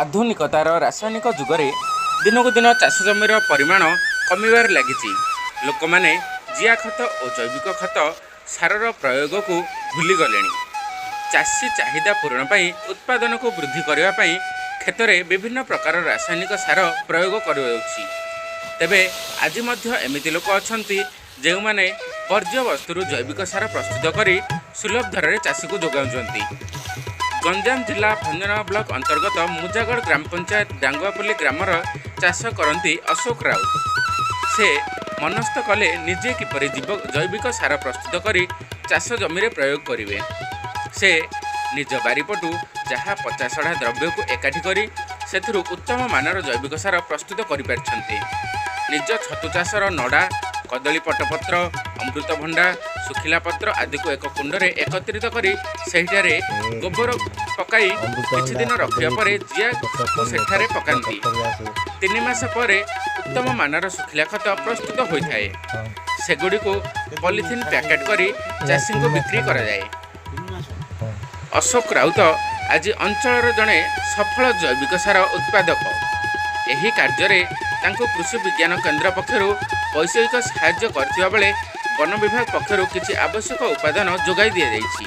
ଆଧୁନିକତାର ରାସାୟନିକ ଯୁଗରେ ଦିନକୁ ଦିନ ଚାଷ ଜମିର ପରିମାଣ କମିବାରେ ଲାଗିଛି। ଲୋକମାନେ ଜିଆ ଖତ ଓ ଜୈବିକ ଖତ ସାରର ପ୍ରୟୋଗକୁ ଭୁଲିଗଲେଣି। ଚାଷୀ ଚାହିଦା ପୂରଣ ପାଇଁ, ଉତ୍ପାଦନକୁ ବୃଦ୍ଧି କରିବା ପାଇଁ କ୍ଷେତରେ ବିଭିନ୍ନ ପ୍ରକାର ରାସାୟନିକ ସାର ପ୍ରୟୋଗ କରାଯାଉଛି। ତେବେ ଆଜି ମଧ୍ୟ ଏମିତି ଲୋକ ଅଛନ୍ତି, ଯେଉଁମାନେ ବର୍ଜ୍ୟବସ୍ତୁରୁ ଜୈବିକ ସାର ପ୍ରସ୍ତୁତ କରି ସୁଲଭ ଦରରେ ଚାଷୀକୁ ଯୋଗାଉଛନ୍ତି। ଗଞ୍ଜାମ ଜିଲ୍ଲା ଭଞ୍ଜନଗର ବ୍ଲକ ଅନ୍ତର୍ଗତ ମୁଜାଗଡ଼ ଗ୍ରାମ ପଞ୍ଚାୟତ ଡାଙ୍ଗୁଆପଲ୍ଲୀ ଗ୍ରାମର ଚାଷ କରନ୍ତି ଅଶୋକ ରାଉତ। ସେ ମନସ୍ଥ କଲେ ନିଜେ କିପରି ଜୀବ ଜୈବିକ ସାର ପ୍ରସ୍ତୁତ କରି ଚାଷ ଜମିରେ ପ୍ରୟୋଗ କରିବେ। ସେ ନିଜ ବାରିପଟୁ ଯାହା ପଚାସଢ଼ା ଦ୍ରବ୍ୟକୁ ଏକାଠି କରି ସେଥିରୁ ଉତ୍ତମ ମାନର ଜୈବିକ ସାର ପ୍ରସ୍ତୁତ କରିପାରିଛନ୍ତି। ନିଜ ଛତୁ ଚାଷର ନଡ଼ା, କଦଳୀ ପଟପତ୍ର, ଅମୃତଭଣ୍ଡା ଶୁଖିଲା ପତ୍ର ଆଦିକୁ ଏକ କୁଣ୍ଡରେ ଏକତ୍ରିତ କରି ସେହିଠାରେ ଗୋବର ପକାଇ କିଛି ଦିନ ରଖିବା ପରେ ଜିଆକୁ ସେଠାରେ ପକାନ୍ତି। 3 ମାସ ପରେ ଉତ୍ତମ ମାନର ଶୁଖିଲା ଖତ ପ୍ରସ୍ତୁତ ହୋଇଥାଏ। ସେଗୁଡ଼ିକୁ ପଲିଥିନ୍ ପ୍ୟାକେଟ୍ କରି ଚାଷୀଙ୍କୁ ବିକ୍ରି କରାଯାଏ। ଅଶୋକ ରାଉତ ଆଜି ଅଞ୍ଚଳର ଜଣେ ସଫଳ ଜୈବିକ ସାର ଉତ୍ପାଦକ। ଏହି କାର୍ଯ୍ୟରେ ତାଙ୍କୁ କୃଷି ବିଜ୍ଞାନ କେନ୍ଦ୍ର ପକ୍ଷରୁ ବୈଷୟିକ ସାହାଯ୍ୟ କରିଥିବା ବେଳେ ବନ ବିଭାଗ ପକ୍ଷରୁ କିଛି ଆବଶ୍ୟକ ଉପାଦାନ ଯୋଗାଇ ଦିଆଯାଇଛି।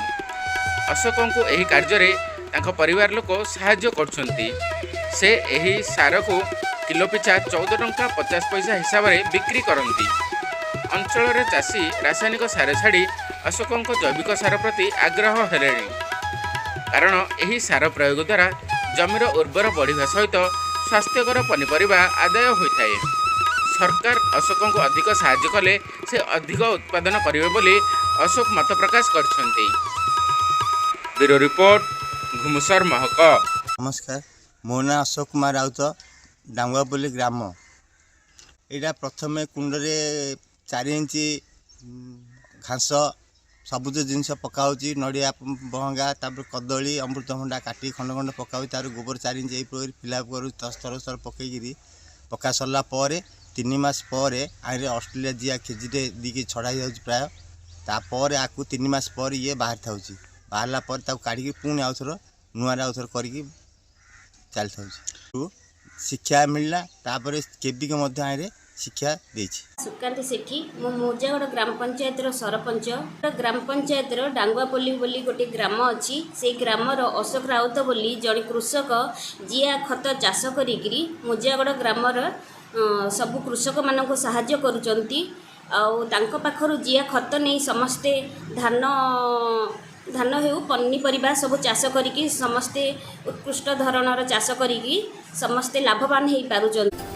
ଅଶୋକଙ୍କୁ ଏହି କାର୍ଯ୍ୟରେ ତାଙ୍କ ପରିବାର ଲୋକ ସାହାଯ୍ୟ କରୁଛନ୍ତି। ସେ ଏହି ସାରକୁ କିଲୋ ପିଛା 14 ଟଙ୍କା 50 ପଇସା ହିସାବରେ ବିକ୍ରି କରନ୍ତି। ଅଞ୍ଚଳରେ ଚାଷୀ ରାସାୟନିକ ସାର ଛାଡ଼ି ଅଶୋକଙ୍କ ଜୈବିକ ସାର ପ୍ରତି ଆଗ୍ରହ ହେଲେଣି, କାରଣ ଏହି ସାର ପ୍ରୟୋଗ ଦ୍ୱାରା ଜମିର ଉର୍ବର ବଢ଼ିବା ସହିତ ସ୍ୱାସ୍ଥ୍ୟକର ପନିପରିବା ଆଦାୟ ହୋଇଥାଏ। ସରକାର ଅଶୋକଙ୍କୁ ଅଧିକ ସାହାଯ୍ୟ କଲେ ସେ ଅଧିକ ଉତ୍ପାଦନ କରିବେ ବୋଲି ଅଶୋକ ମତ ପ୍ରକାଶ କରିଛନ୍ତି। ବ୍ୟୁରୋ ରିପୋର୍ଟ, ଘୁମୁସର ମହକ। ନମସ୍କାର, ମୋ ନାଁ ଅଶୋକ କୁମାର ରାଉତ, ଡାଙ୍ଗୁଆପଲ୍ଲୀ ଗ୍ରାମ। ଏଇଟା ପ୍ରଥମେ କୁଣ୍ଡରେ 4 ଇଞ୍ଚ ଘାସ, ସବୁଜ ଜିନିଷ ପକାହେଉଛି, ନଡ଼ିଆ ବହଙ୍ଗା, ତାପରେ କଦଳୀ, ଅମୃତଭଣ୍ଡା କାଟି ଖଣ୍ଡ ଖଣ୍ଡ ପକାଉଛି। ତାର ଗୋବର 4 ଇଞ୍ଚ ଏଇପରି ଫିଲ୍ଅପ୍ କରୁ, ସ୍ତର ସ୍ତର ପକାଇକିରି। ପକା ସରିଲା ପରେ 3 ମାସ ପରେ ଆଇରେ ଅଷ୍ଟ୍ରେଲିଆ ଜିଆ କେଜିଟେ ଦେଇକି ଛଡ଼ା ହେଇଯାଉଛି ପ୍ରାୟ। ତାପରେ ଆକୁ 3 ମାସ ପରେ ଇଏ ବାହାରି ଥାଉଛି। ବାହାରିଲା ପରେ ତାକୁ କାଢ଼ିକି ପୁଣି ଆଉଥର ନୂଆରେ ଆଉଥର କରିକି ଚାଲିଥାଉଛି। ଶିକ୍ଷା ମିଳିଲା, ତାପରେ କେବିକେ ମଧ୍ୟ ଆଇରେ ଶିକ୍ଷା ଦେଇଛି। ସୁକାନ୍ତି ସେଠୀ, ମୁଁ ମୁଜାଗଡ଼ ଗ୍ରାମ ପଞ୍ଚାୟତର ସରପଞ୍ଚ। ଗ୍ରାମ ପଞ୍ଚାୟତର ଡାଙ୍ଗୁଆପଲ୍ଲୀ ବୋଲି ଗୋଟିଏ ଗ୍ରାମ ଅଛି। ସେଇ ଗ୍ରାମର ଅଶୋକ ରାଉତ ବୋଲି ଜଣେ କୃଷକ ଜିଆ ଖତ ଚାଷ କରିକିରି ମୁଜାଗଡ଼ ଗ୍ରାମର ସବୁ କୃଷକମାନଙ୍କୁ ସାହାଯ୍ୟ କରୁଛନ୍ତି। ଆଉ ତାଙ୍କ ପାଖରୁ ଜିଆ ଖତ ନେଇ ସମସ୍ତେ ଧାନ ହେଉ, ପନିପରିବା ସବୁ ଚାଷ କରିକି ସମସ୍ତେ ଉତ୍କୃଷ୍ଟ ଧରଣର ଚାଷ କରିକି ସମସ୍ତେ ଲାଭବାନ ହେଇପାରୁଛନ୍ତି।